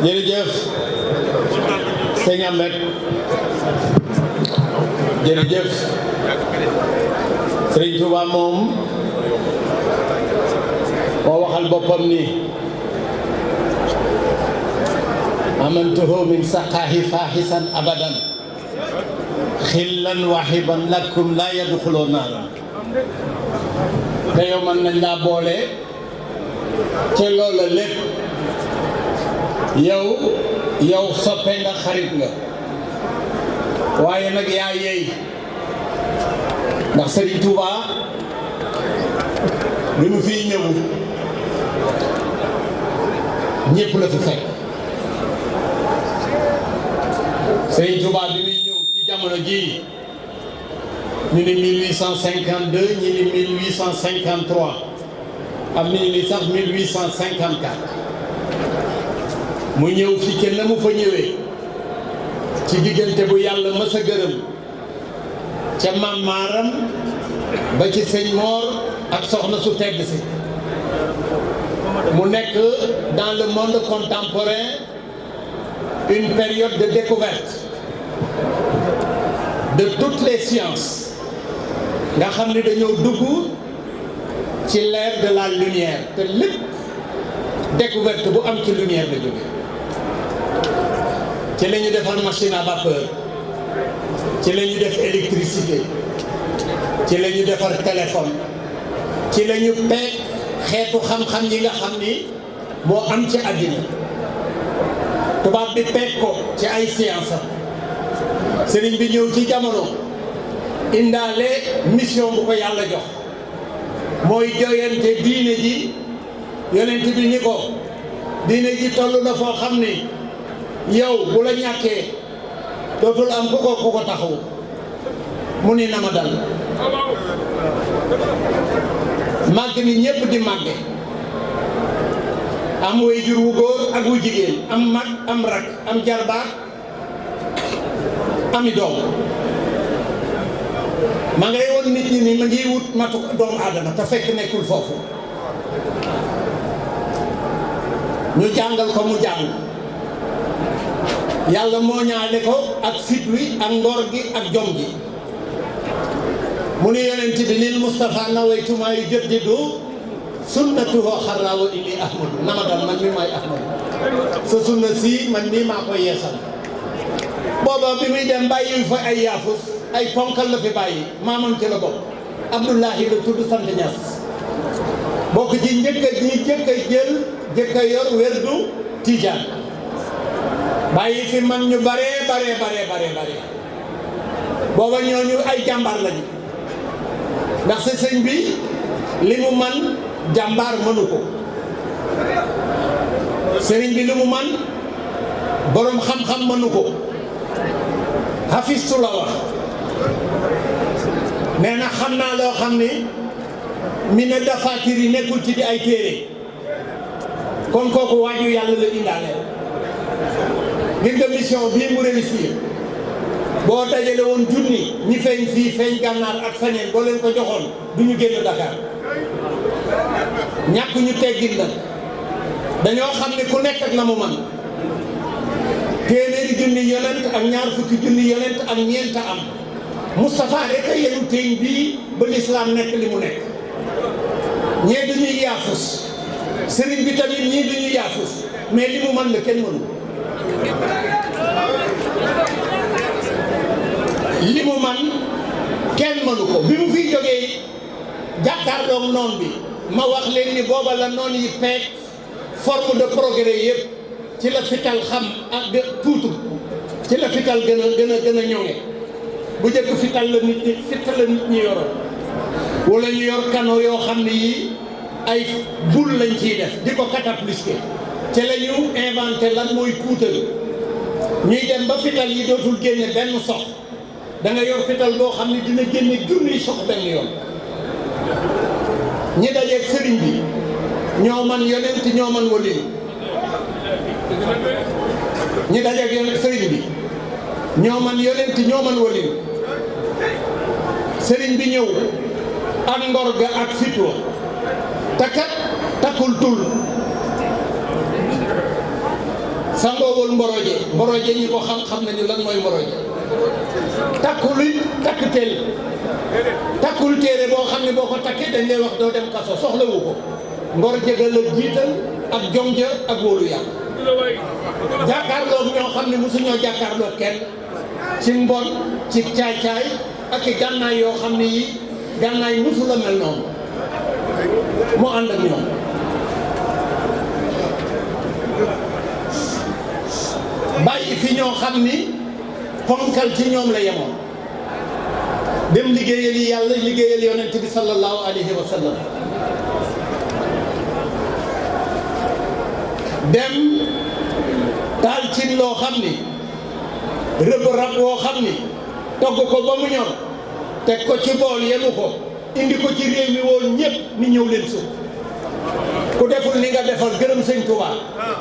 jërëjëf sëñ Ahmed jërëjëf Sëriñ Tuuba moom moo waxal boppam ni amantuhu min saqaahi faahisan abadan xillan wahiban lakum laa yadxuloo naaran te yow man nañ laa boole ca loola lépp yow soppe nga xarit nga waaye nag yaa yeey ndax Serigne Touba bi mu fiy ñëw ñépp la fi fekk Serigne Touba bi muy ñëw ci jamono jii ñu ni 1852 ñu ni 1853 am nañu ni sax 1854 mu ñëw fi kenn na mu fa ñëwee ci diggante bu yàlla mës a gërëm ca Maam Maaram ba ci sëñ Moor ak soxna su tedd si mu nekk dans le monde contemporain une période de découverte de toutes les sciences nga xam ni dañoo dugg ci l'ère de la lumière te lépp découverte bu am ci lumière la jóge ci la ñu defar machine à vapeur ci la ñu def électricité ci la ñu defar téléphone ci la ñu peeg xeetu xam-xam yi nga xam ni moo am ci àddina tubaab bi peeg ko ci ay science sëriñ bi ñëw ci jamono indaale mission bu ko yàlla jox mooy joyante diine ji yonent bi ni ko diine ji toll na foo xam ni yow bu la ñàkkee dootul am ku ko taxawu mu ni na ma dal màgg ni ñépp di màgge am way jur wu góor ak wu jigéen am mag am rak am jarbaat ami doom ma ngay woon nit ñi ni ma ngi wut matu doomu aadama te fekk nekkul foofu ñu jàngal ko mu jàng yàlla moo ñaale ko ak fit wi ak ngor gi ak jom gi mu ni yonent bi lil Mustafa nawaytumaa yu jaddidu sunnatuhu xarra wa inni ahmadu nama dal man mi maay ahmadu sa sunna si man nii maa koy yeesal booba bi muy dem bàyyi fa ay yaafus ay ponkal la fi bàyyi maamam ci la bokk Abdullahi la tudd sant Ñas bokk ci jëkk a yor werdu Tijaan bàyyi fi mag ñu bare booba ñooñu ay jàmbaar lañu ndax sa sëñ bi li mu man jàmbaar mënu ko sëriñ bi li mu man boroom xam-xam mënu ko hafistu la wax nee na xam naa loo xam ni mi ne dafaatir yi nekkul ci di ay téere kon kooku waaju yàlla la indaale ngir nga mission bii mu réussir boo dajale woon junni ñi feeñ fii feeñ gànnaar ak feneen boo leen ko joxoon du ñu génn Dakar ñàkk ñu teggin la dañoo xam ne ku nekk ak la mu man téeméeri junni yonent ak ñaar fukki junni yonent ak ñeent am Moustapha rek a yenu téeñ bii ba lislaam nekk li mu nekk ñee duñuy yaafus sëriñ bi tamit ñii duñuy yaafus mais li mu man la kenn mënu li mu man kenn mënu ko bi mu fiy jógee jàkkaarloog noon bi ma wax leen ni booba la noon yi peeg forme de progrès yëpp ci la fital xam ak tuutu ci la fital gën a ñëwee bu njëkk fital la nit ñi yoroon wala ñu yor kano yoo xam ne yii ay bul lañ ciy def di ko catapulter ci la ñu inventé lan mooy puutal ñuy dem ba fital yi dootul génne benn sox da nga yor fital boo xam ne dina génne junniy sox benn yoon ñi dajeeg sëriñ bi ñoo man yonent ñoo man wali ñi dajeeg yonent sëriñ bi ñoo man yonent ñoo man wali sëriñ bi ñëw ak ngor ga ak fitwa takat takul tul sangoowul mboroje ñi ko xam nañu lan mooy mboroje takkul téere boo xam ne boo ko takkee dañ lay wax doo dem kaso soxlawu ko ngor jëgal la jiital ak jomja ak wóolu yàlla jàkkaarloog ñoo xam ne mosuñoo jàkkaarloog kenn ci mbon ci caay-caay ak i gànnaay yoo xam ne yi gànnaay mosu la mel noonu mu ànd ak ñoom bàyyi fi ñoo xam ni ponkal ci ñoom la yemoon dem liggéeyal yi yàlla liggéeyal yonent bi sallallahu alayhi wa sallam dem taal ci loo xam ni rëbb rab woo xam ni togg ko ba mu ñor teg ko ci bool yenu ko indi ko ci réew mi woon ñëpp ni ñëw leen suuf ku deful ni nga defal gërëm sëñ Tuubaa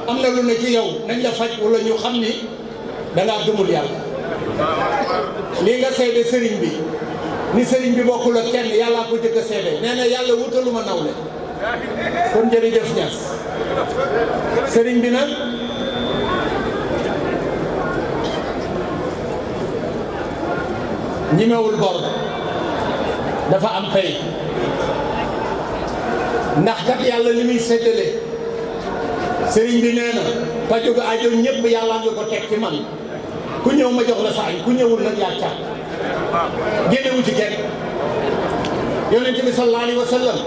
am na lu ne ci yow nañ la faj wala ñu xam ni dangaa gëmul yàlla lii nga seede sëriñ bi ni sëriñ bi bokkul ak kenn yàllaa ko jëkk a seede nee na yàlla wutaluma nawle kon jërëjëf Ñas sëriñ bi nag ñimewul bor dafa am pay ndax kat yàlla li muy séddale sëriñ bi nee na pajug aajo ñëpp yàlla nga ko teg ci man ku ñëw ma jox la sa añ ku ñëwul nag yaa caat génnewu ci kenn yonent bi sallallahu alayhi wa sallam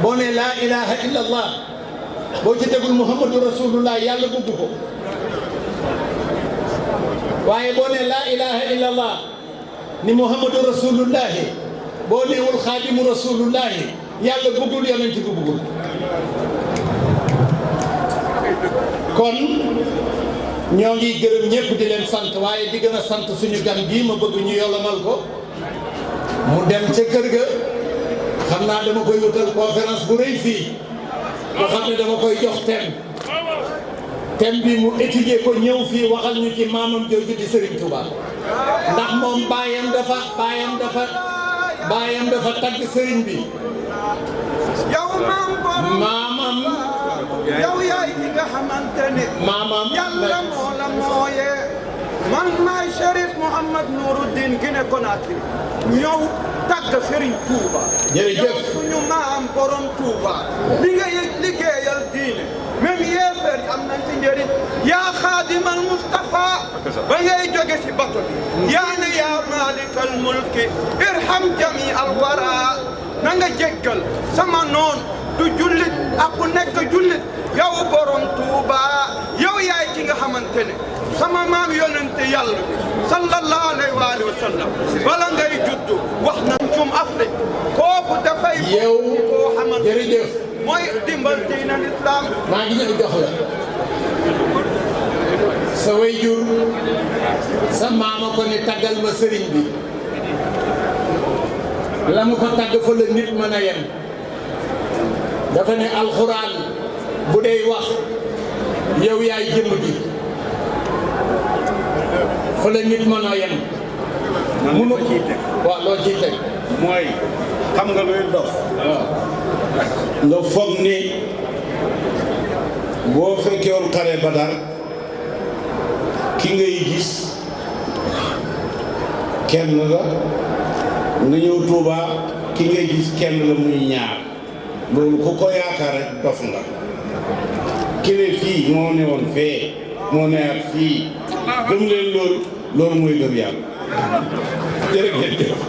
boo ne laa ilaha illa allah boo ci tegul muhammadu rasulullah yàlla bugg ko waaye boo ne laa ilaha illa allah ni muhammadu rasulullahi boo neewul xaadimu rasulullahi yàlla buggul yonent bi buggul kon ñoo ngi gërëm ñëpp di leen sant waaye di gën a sant suñu gan bii ma bëgg ñu yolomal ko mu dem ca kër ga xam naa dama koy wutal conférence bu rëy fii boo xam ne dama koy jox thème bi mu étudier ko ñëw fii waxal ñu ci maamam jooju di Serigne Touba ndax moom baayam dafa tagg Serigne bi maamam yow yaay ki nga xamante ne maamam yàlla moo la mooyee man maay Cherif Mouhamad Nouruddin Guinée Conakry ñëw tagg Serigne Touba jërëjëf suñu maam borom Touba li nga liggéeyal diine même yéefar am nañ ci njëriñ yaa xaadimal Mustafa ba ngay jóge ci bato bi yaa ne yaa malikal mulki irham jami al wara na nga jéggal sama noon du jullit ak ku nekk jullit yow borom Touba yow yaay ki nga xamante ne sama maam yonente yàlla bi sallallahu alayhi wa sallam bala ngay juddu wax na cum Afrique kooku dafay yow koo xamante jërëjëf mooy dimbal diina l'islam maa ngi ñëw jox la sa wayjur sa maama ko ne taggal ma sëriñ bi la mu ko tagg fa la nit mën a yem dafa ne alxuraan bu dee wax yow yaay jëmm ji fa la nit mën a yem man ko ciy teg waaw loo ciy teg mooy xam nga luy dof nga foog ni boo fekkewoon xare Badar ki ngay gis kenn la nga ñëw Touba ki ngay gis kenn la muy ñaar loolu ku ko yaakaar rek dof nga ki ne fii moo ne woon fee moo ne ak fii gëm leen loolu mooy gëm yàlla jërëjëf.